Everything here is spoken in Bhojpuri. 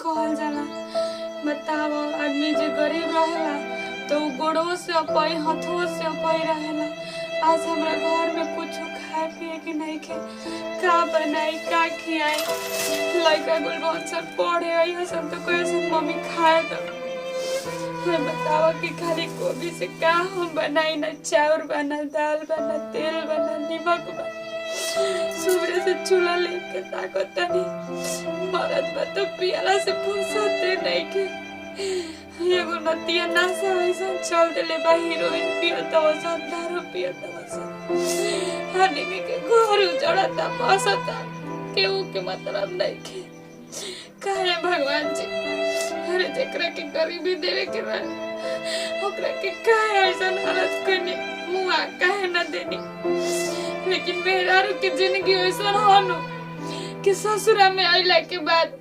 कहल जाला। बताव, आदमी जे गरीब रहेला तो उ गोड़वो से अपई, हथवो से अपई रहेला। आज हमरा घर में कुछ खाए पिए के नहीं खे। का बनाई, का खियाई? लड़का कुल बहुत सब पढ़े आई हसन तो कहे सन, मम्मी, खाए दो। मैं बतावा कि खाली गोभी से का हम बनाई? ना चाउर बना, दाल बना, तेल बना, नमक बना। सुबह से चूल्हा लेके ताकत तनी। मरद बा तो पियाला से फुर्सते नहीं के। एगो नतिया नासा ऐसा चल दिले बा, हीरोइन पियत वसन, दारू पियत वसन। आदमी के घर उजड़ता बसता, केहू के मतलब नहीं के। काहे भगवान जी? अरे, जेकरा के गरीबी देवे के रहे, ओकरा के काहे ऐसन हालत कनी? मुआ काहे ना देनी? लेकिन मेहरारू के जिंदगी ऐसन हनु कि ससुरा में अइला के बाद